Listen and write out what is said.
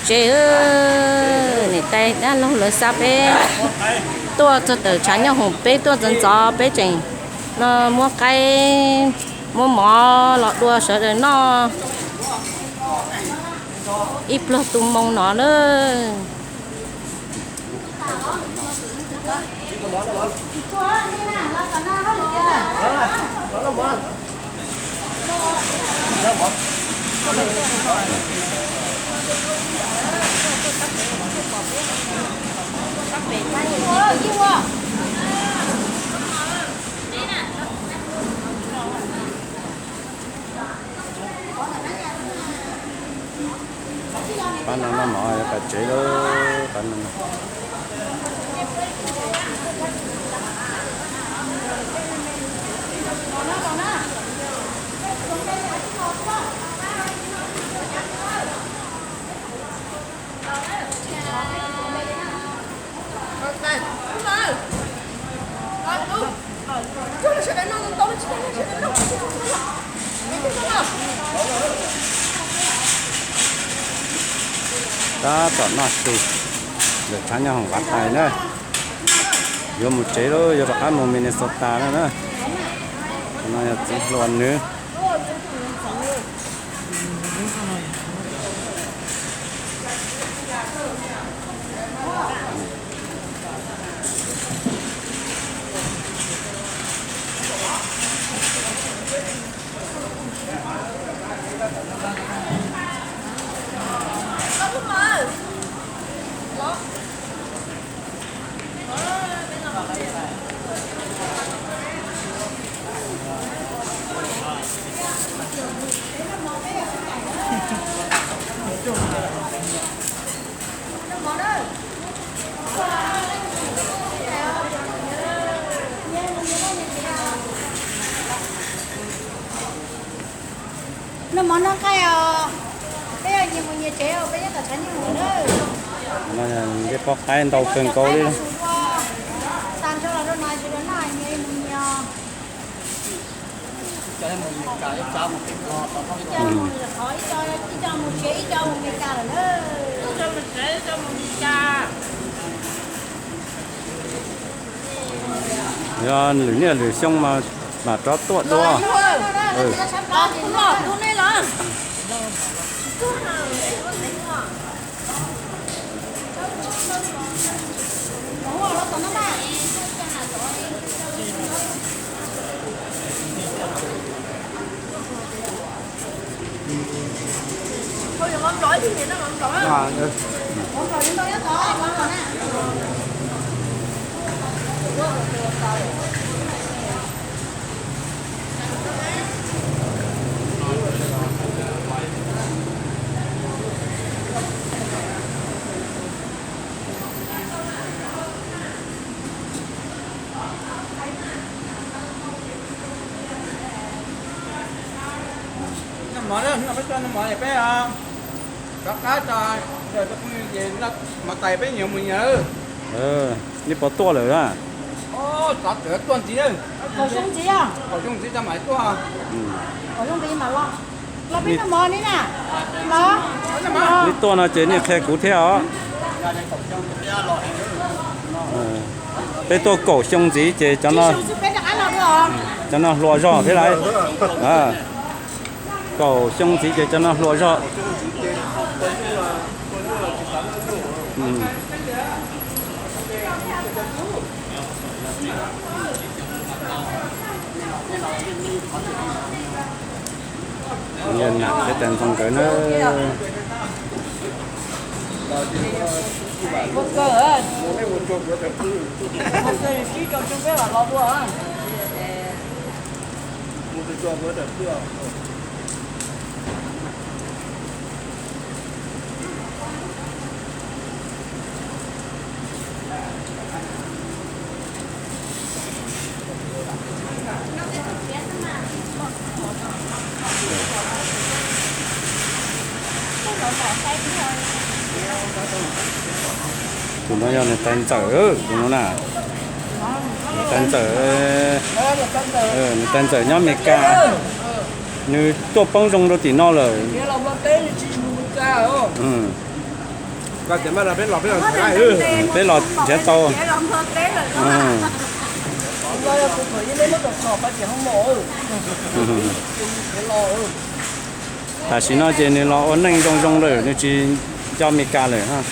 Tsev, niam tais dab laug lawv xa peb tuaj txog tawm tshav nyooj hoom, peb tuaj ntxov ntxov peb tseem no muab qaib muab mov los dua sawv daws noj ib pluag tu moo no na. Pab no noj mov yuav pais tsev lawm, pab no. Tab tom noj su, ntawm tshav nyooj hoom qav tais na. Yuav mus tsev lawm, yuav rov qab mus Minnesota na na. No yog txiv hluas nws. Noj mov noj nqaij os, peb nyias mus nyias tsev, peb nyob tom tshav nyooj na. Ncej pob qaib ntau kawg nkaus li. Tag nrho los rau no tsis tau noj, nyias mus nyias. Ib co mus qhov, ib co mus tsev, ib co mus Meskas lawm na. Yog lwm niaj lwm xyoo mas mam rov tuaj dua. Noj mov, peb noj mov peb rov qab, phooj ywg ces mov tais peb nyias mus nyias. Nej puas tuaj lawm na? Xav txawm tuaj ntxiv, kaum xyoo ntxiv, kaum xyoo ntxiv tso mam tuaj. Kaum xyoo ntxiv mam los. Los peb noj mov ni na. Los. Nej tuaj no ces nej qhia kuv thiab os. Peb tuaj kaum xyoo ntxiv ces cov no, cov no hluas zog thiab lauj. Kaum xyoo ntxiv ces cov no hluas zog. Nam thiab Tais Ntxoo nkawd na. Tus no yog nws tais ntxawm, tus no na. Nws tais ntxawm, nws tais ntxawm nyob Amelikas. Nws tuaj poob zoo rau tim no lawm. Peb los nrhiav tau. Tam sim no ces nws los ua neej zoo zoo lawm, nws tsis nco Meskas lawm.